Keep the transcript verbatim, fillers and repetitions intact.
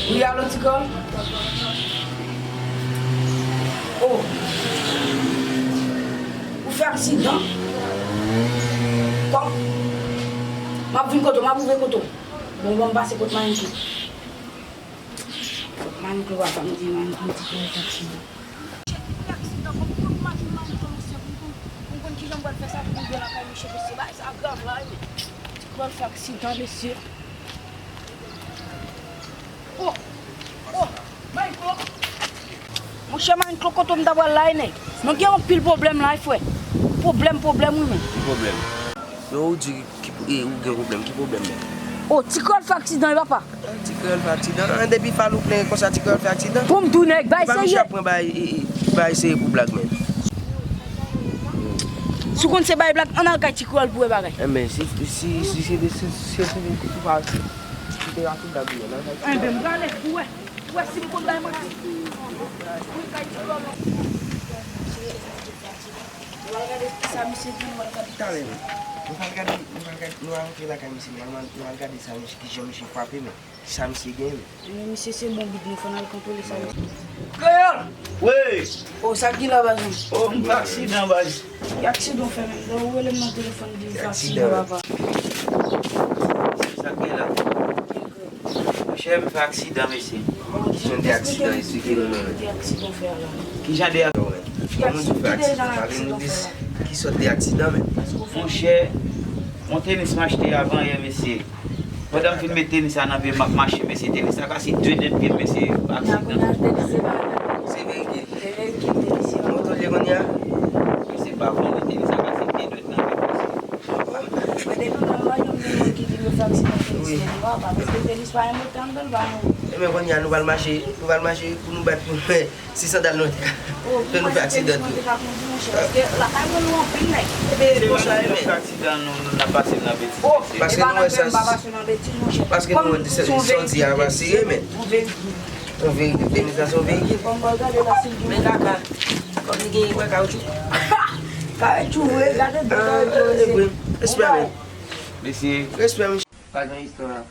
Wi, alo, Ti Kòl? Oh. Ou fè aksidan? Kòm? M ap vin kote w, m ap rive kote w. Bon, bon, m pase kot Maniklo. Maniklo papa m di Maniklo Ti Kòl fè aksidan. Chèf, li fè aksidan, kòm tout machin Maniklo, mesye, pou m konn, pou m konn kijan m pral fè sa, pou m rive lakay misye, mesye, bagay sa grav la, wi, men. Ti Kòl fè aksidan, mesye. Oh! Oh! Maniklo! Monchè, Maniklo, kote m ta pral la, wi, nèg? Nou gen anpil pwoblèm la, wi, frè. Pwoblèm, pwoblèm, wi, men. Ki pwoblèm? Non, ou di ki, e, ou gen pwoblèm. Ki pwoblèm, menm? Oh, Ti Kreyòl fè aksidan, wi, papa. Ti Kreyòl fè aksidan? An, depi Falou plen konsa, Ti Kreyòl fè aksidan? Pou m di w, nèg, bay serye. Misye ap pran bay, e, e, bay serye pou blag, menm. Si w konn se bay blag, ann al kay Ti Kreyòl pou wè bagay. Enben, si, si, si, si, si, si, si, si, si, pa, si te a sou blag, wi, nan kay Ti Kreyòl. Enben, m prale pou wè. Ou wè si m konn bay manti. Wi, kay Ti Kreyòl. Nou al gade sa misye gen, nou al gade. Talè, men. Nou al gade, nou al gade, nou al rantre lakay misye, nou al, nou al gade sa misye, kijan misye frape, men. Sa misye gen, men. Men misye se bon bit, nou fò n al kontwole sa misye. Kreyòl! Wi! Oh, sa k gen la, baz, menm? Oh, m fè aksidan, baz. Ki aksidan w fè, menm? Lè ou rele m nan telefòn, di m fè aksidan, papa. Sa k gen la? Monchè, m fè aksidan, mesye. Ki jan de aksidan, eksplike nou, non, men. Ki aksidan w fè a la? Ki jan de ak-, kòman w fè aksidan? Pale nou de ki sòt de aksidan, men. Monchè, yon tenis m achte avan yè, mesye. Pandan m fin met tenis la nan pye m, m ap mache, mesye, tenis la kase de dent pye m, mesye, aksidan. Se verite. Ou tande kounye a? Mesye, pa vle, tenis la kase de dent nan pye m, mesye. Mwen depi lè m pa janm gen moun ki di m yo fè aksidan tenis, men nou pa, paske tenis pa yon motè anndan l, pa yon. Ebyen, kounye a, nou pral mache, nou pral mache pou nou bat pou nou wè si sandal nou te ka fè nou fè aksidan tou. Paske lakay mwen nou anpil nèg. Ebyen, se konsa, ebyen. Fè aksidan, nou, nou, n ap pase nan betiz, mesye. Paske nou wè sa, paske nou wè se sòti a pa serye, men. Yon verite, tenis la se yon verite. Men kaka, kòm li gen wè kawotchou. Kawotchou vre, gade de kawotchou, mesye. Respè, men. Mesye. Respè, mesye. Pa gen istwa.